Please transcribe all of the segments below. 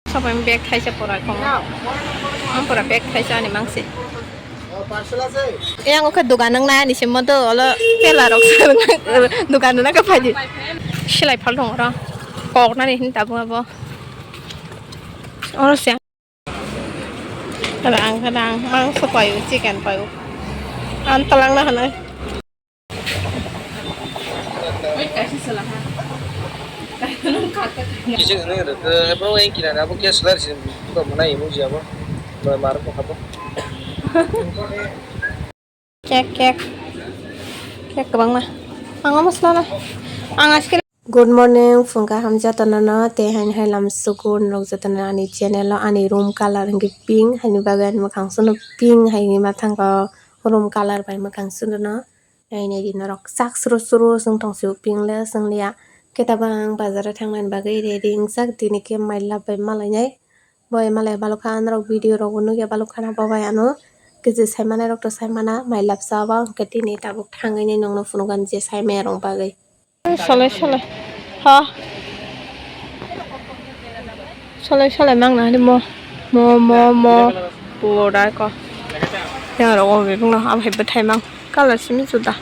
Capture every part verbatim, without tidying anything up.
Sabai bag thaisa pura kong. Ang pura bag thaisa ani mangsi. Yang oke dukan nang na ani simo to olo tela rok dukan na ka phaji. Silai phal dong ro. Kok nani hin tabu abo. Oro se. Rang rang mangso payo, chicken payo. An talang na hanai. Kisa nang rwkhe, abo wng kinani abo gas lar si, buka mwnai emoji abo, ba mar ko habo. Cake, cake. Cake kwbangma. Ang omo swnamai. Ang ice cream. Good morning, phung kaham jotono no, tei haini hai lam suku norok jotono ani channel o, ani room colour hwnkhe pink, haini bagwi ani mwkhang swnwi pink, haini mathango room colour bai mwkhang swnwi no. Nai nai di norok sak suru suru chwng tong sio pink le chwng liya. Khe tabang bazar o thangnani bagwi ready wngjak, tini khe mai lab bai malainai. Bo ema lai balokha norok video rok bo nukya balokha na bo bai ano. Khe je sai manai rok to sai mana mai lab cha ba hwnkhe tini tabuk thangwi nai nokno phunukgani je sai maya rok bagwi. Solai solai ha. Solai solai mangna hadi mo mo mo mo pura ko. Yang rok o bibung no abo hai bwthai mang colour simi juda.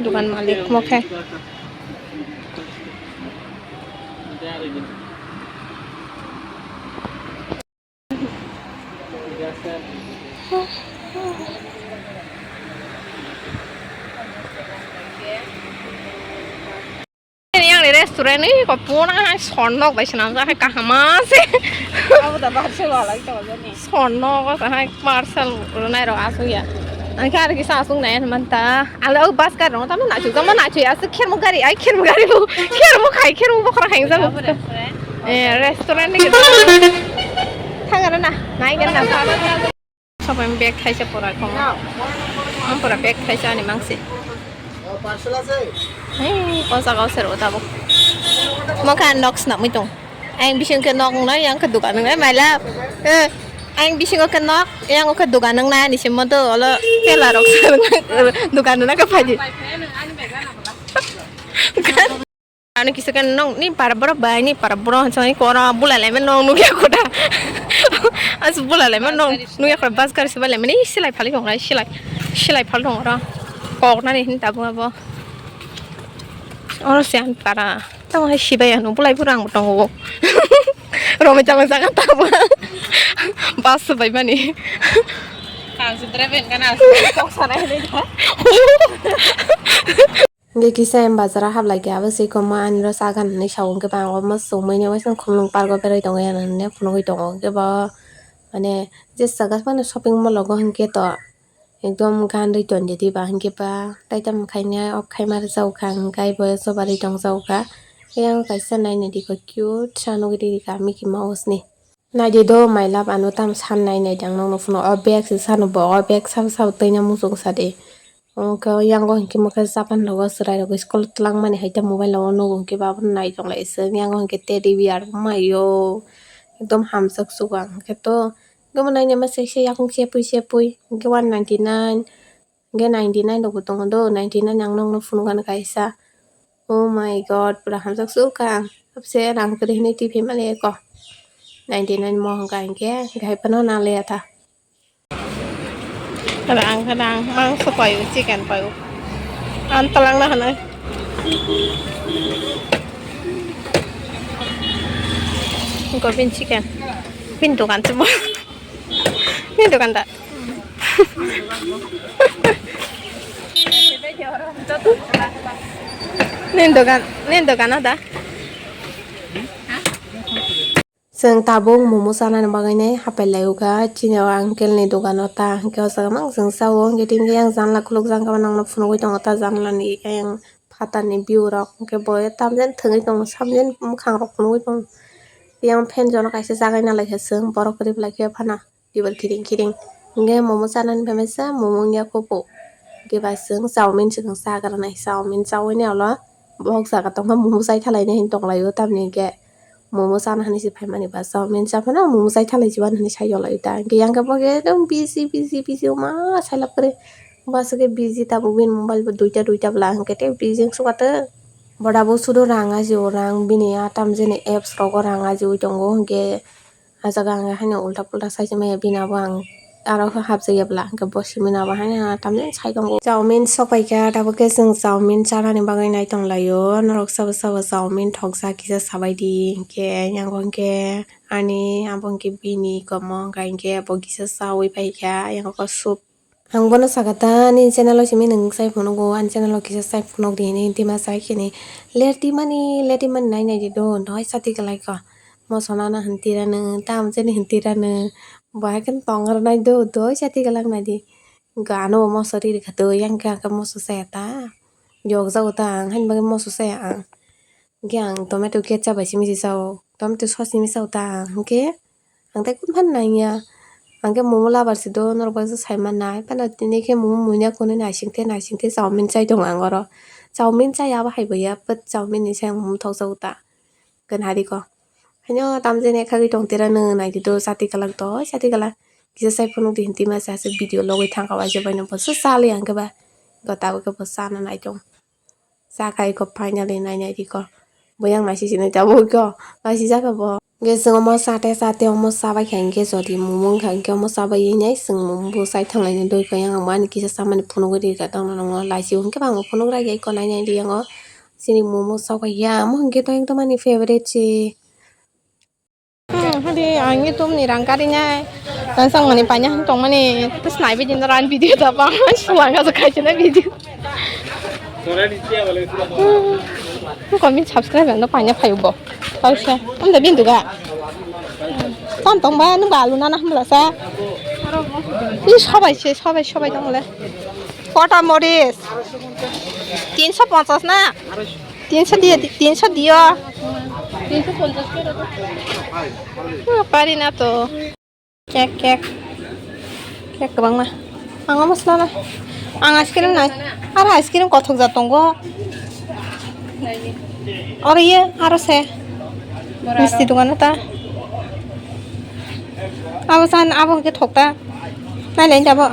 Dukan malik mo khe. Yang ni restaurant ni ko puna hai sonok bai swnamjak hai kaham se. Abo da bahar se wala ito jani. Sonok ko hai parcel runai rok asuk ya. Ang khe ar kisa asuk nai man ta. Ang le o bus gari rong tamo naisuk, tamo naisuk asuk khermuk gari, ai khermuk gari bo, khermuk khai, khermuk bokhorok hai jabo. Eh, restaurant ni. Thang ana na, nai gana na. Sabai bag thaisa pura kong. Ang pura bag thaisa ani mangsi. Hei, o jaga o sero tabuk. Mokha nok snapmui tong. Ang bising ke nok nai, yang ke dukan nai, maila. Eh, ang bising ke nok, yang ke dukan nai, ani simo to olo tela rok dukan nai ke phaji. Ani kisa ke nong ni para boro bai ni para boro hansa ni kora bulai lai men nong nugya kota. As bulai lai men nong nugya kota bus gari se bai lai men ni silai phali kong lai silai silai phal dong oro kok nani hin tabu abo. Oro se ang para. Tamo hai sibai ano bulai pura ang tongo. Romoi chama jaga tamo. Bus bai mani. Ang sudra ben kana kok sana ini. Hingke kisa em bazar o hablai khe abo se koma ani ro sagan hinui sao hingke ba ang omo chumui ni waisa khulum park o berai tongo ya hinui phunugui tongo hingke ba mane jesa gas mano shopping mall o hingke to. Ekdom gandui tonjadi ba hingke ba taitam khainai off khaima rwjago kha hingke bo choba ri tongjago kha. Eyang kaisa naina di kho cute sa nugui rika Mickey Mouse ni. Naidi do my love ano tam san nai nai dang nokno phano o bag se sano bo o bag sabo sabo twi na muchung sadi. Omo khe o yango hingke mokhe Japan rogo chwrai rok school twlang mani hai ta mobile o nugo hingke ba abono nai tong lai se yango hingke teddy bear mayo ekdom hamjak sugo ang hingke to. Hingke bo nainai ma se se yakung sepui sepui hingke one ninety nine hingke ninety nine rokbo tongo do ninety nine ang nokno phunukgano kaisa. Oh my God, pura hamjak sukha ang. Abse rang kwrwi hinui twi phaima le eko. Ninety nine mo hwnka hinkhe, hwnkhe hai phano nang le ya tha. Rang, rang, mangso paio, chicken paio. Ang talang na hanai. Hwnkhe bini chicken. Bini dogan se bo. Bini dogan da. Nini dogan, nini dogan ada? Chwng tabuk momo chanani bagwi nai hapai lai o kha chini o uncle ni dogano ta hwnkhe o jaga mang chwng cha o hwnkhe tini yang janla khuluk jang khe nang nw phunugwi tongo ta janla ni ayang phatar ni view rok hwnkhe bo tamjani thwngwi tongo samjani bwkhang rok phunugwi tongo yang fan jono kaisa chagai nalai kha chwng borok kwrwi belai khe phano. Tibor kiring kiring. Hingke momo chanani phaimasa, momo wngya khupo. Hingke ba chwng chowmin se chwng cha gra nai, chowmin chaui ni ulo bohok jaga tongma momo chai thalai nai hinwi tonglaio, tamni hingke momo chana hinwi se phaimani ba chowmin cha phano momo chai thalai si mani hinwi sai yolai ta. Hingke yang khe bo khe ekdom busy, busy, busy wngma sai lab kwrwi. Bo aswk khe busy tabuk bini mobile bo duita, duita bwla hingke tei busy wngsuka tei. Boda bo sudo rang ajio, rang bini a tamjani apps rogo rang ajiwi tongo, hwnkhe ah jaga ang haino ulta pulta sai se maya bini abo ang aro khe hapjaya bwla, hwnkhe bo simi no abo haino tamjani sai tongo. Chowmin sopaikha, tabuk khe chwng chowmin chanani bagwi nai tonglaio, norok sabo sabo chowmin thokjak kisa sabaidi, hwnkhe yang bo hwnkhe ani abo hwnkhe bini komo hwnkha hwnkhe bo kisa chawi paikha, yang bo soup. Ang bono saka ta, ani channel o simi nwng sai phunukgo, ani channel o kisa sai phunuk di hinwi, hinti ma sai khini. Lerti mani, lerti mani nai nai di do, doi sati kwlai kho. Moso nana hinti rano, tam chini hinti rano. Bo hai khe tong aro nai do, doi sati kwlak nai di. Hwnkhe ano bo moso ri rikha do, yang khe ang khe moso saya ta. Yok jago ta ang, haini bagwi moso saya ang. Hwnkhe ang tomato ketchup bai simi se sao, tomato sauce simi sao ta ang, hwnkhe ang tei kunu phano nangya. Ang khe momo lover se do, norok bai sai mannai. Phano tini khe momo muina kunui naising the, naising the chowmin chai tongo ang oro. Chowmin chai abo hai bo ya, but chowmin ni sai momo thok jago ta. Khe nari ko. Haino tamjani khagwi tong tira nw nai di do, chati kwlak do, chati kwlak. Kisa sai phunuk di hinti ma se aswk video logwi thangkha waisa bai no bo se cha li ang khe ba. Go tabuk khe bo chana nai tong. Cha khai kho finally nai nai di kho. Bo yang naisi sinai tabuk kho. Naisi jakha bo. Ge chwng omo cha te cha te omo cha bai kha hinkhe jodi momo wngkha hinkhe omo cha bai nai chwng momo bo chai thang nai doi kho yang ang bo ani kisa chamani phunugwi rikha tongno nongo laisi bo hinkhe bo ang bo phunuk ragya kho nai nai di yang o. Chini momo cha bai ya omo hinkhe to ekdom ani favorite se. Hmm, hadi ang YouTube ni rang kari nai. Tang sang mani panya han tong mani. Terus nai bidi no ran video da bang. Sulang ka kai chena video. Hmm. Ko min subscribe no panya phayu bo. Tau sha. Am da bindu ga. Tam tong ba nung ba alu nana hamla sa. Ni sobai se sobai sobai tong le. Kota moris. Tinso ponchas na. Tinso diyo, tinso diyo. Tinso ponchas kero. Ah, pari na to. Cake, cake. Cake kwbangma. Ang omo swnam na. Ang ice cream nai. Aro ice cream kothok jat tongo. Oro ye, aro se. Misti dogan ta. Abo san, abo ke thok ta. Nai nai abo.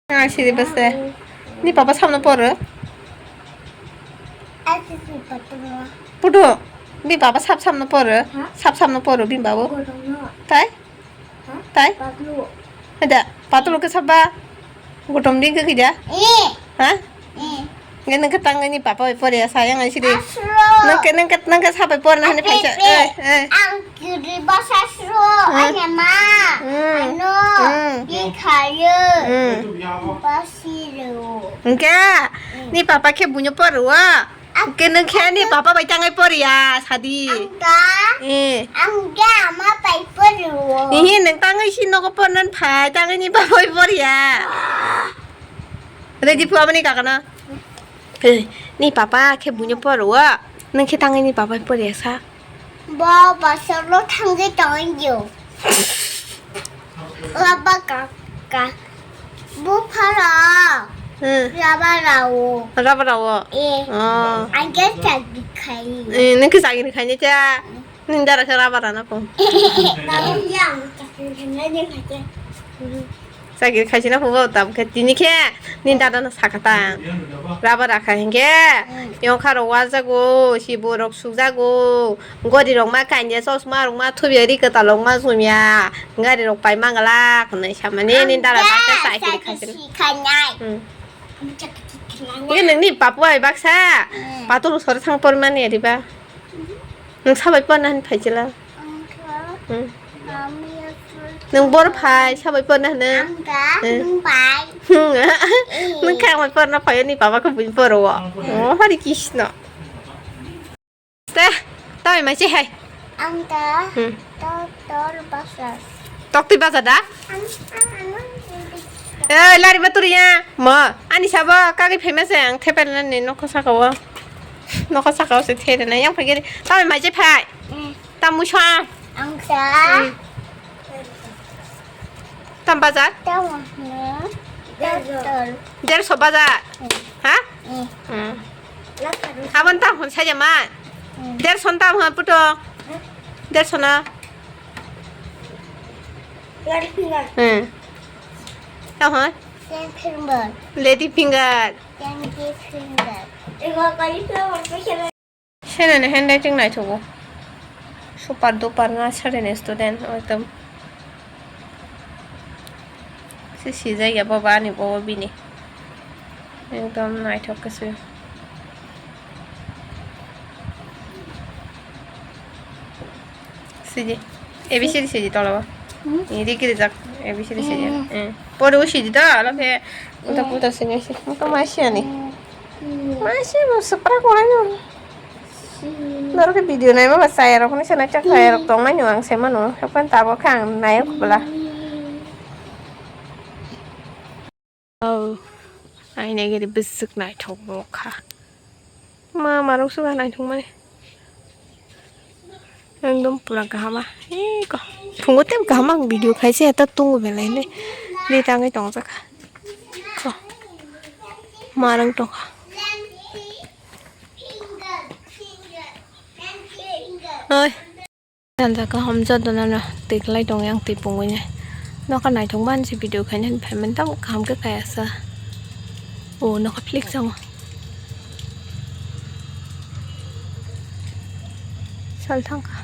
Ah, siri bese. Ni papa samno poro. Putu, ni papa sap samno poro. Ha? Sap samno poro, bini babo. Gorongno. Tai? Ha? Tai? Patlu. Ada, patlu ke saba. Gotom ding ke kida? Eh. Ha? Eh. Nge nang ketang ni papa pori ya sayang ai siri. Asro. Nang ke, nang ke, nang ke sabai por na hani paisa. Eh, eh. Ang Kiribati asro, hmm. Ani ma, hmm. Ano, hmm. Ikhayo, hmm. Basiro. Engke, hmm. Ni papa khe buino poro. Engke nang khe ni papa bai tangai poriya, sadi. Angka, eh. Angka ama bai poro. Ihi nang tangai si nogo pornan phai, tangai ni papa bai poriya. Ready pu amani kakana. Eh, ni papa khe buino poro. Nang khe tangai ni papa bai poriya sa. Bo bosoro thangwi tongyo. Laba kaka. Bupharo. Hmm. Laba rawo. Laba rawo? Eh. Oh. Angke chakri khai. Eh, nang khe chakri khai ne cha? Nang dara khe laba rana po. Nang yang chakri khai ne khai. Chakri khaisina hubo tabukhe tini khe ni dada no sakha ta. Raba rakha hinkhe yongkha rok wajago, sibo rok sukjago, gori rok ma kanya chosma rok ma thubya ri kwtal rok ma chumya gari rok pai mangala hwnwi samani ni dada no khe chakri khaisina. Hmm. Nini papa bai baksa patul sore thang pormani riba. Nwng sabai porna hwn phaisila. Hmm. Nwng bor phai sabai porna hwno. Ang da, hmm. Nwng bai. Hmm. Eh. Nwng kha bai porna phaio ni baba khe buini poro o. Oh, Hari Krishna. Te, tamai mai se hai. Ang da, hmm. Doctor Basas. Tokti baja da? Ang, ang, ang, ang. Eh, lari ma turi ya. Mo, ani sabo kagwi phaima se ang thepel na ni nokho saka o. Nokho saka o se thede na yang phai gari. Tamai mai se phai. Hmm. Tam musa. Ang sa. Hmm. Tam bazar? Tam na. Doctor. Derso bazar. Hmm. Ha? Hmm. Hmm. Abon tam hon saja ma. Hmm. Derso tam hon puto. Hmm. Derso na. Lady finger. Hmm. Tam hon? Ten finger. Lady finger. Ten finger. Senani handwriting naithogo. Super duper na sareni student ekdom. Se sijak ya bobo ani bobo bini. Ekdom naithok khe se. Siji. A B C D siji tolabo. Hmm? Ini dikiri jak A B C D siji. Hmm. Hmm. Pore o siji da, ala khe uta puta siji. Muto masi ani. Hmm. Masi mo supra ko ayo. Hmm. Noro khe video naima ba chayarok ni sana chak chayarok tong nai no ang se mano. Hapan tabo khe ang nai bla. Oh, aina gari bwswk naithok bo kha. Ma, marok swkha naithok mani. Ekdom pura kahama. Eko. Phungo tem kahama ang video khaise eta tungo belai le. Ri tangwi tongjak kha. Ko. Marang tongkha. Oi. Janja kaham joto nono twi kwlai tongo yang twi pungwi nai. Nokha naithok mani se video khaina hinwi phaimani tamo kaham khe kaya sa. O nokha flick chango. Sal thangkha.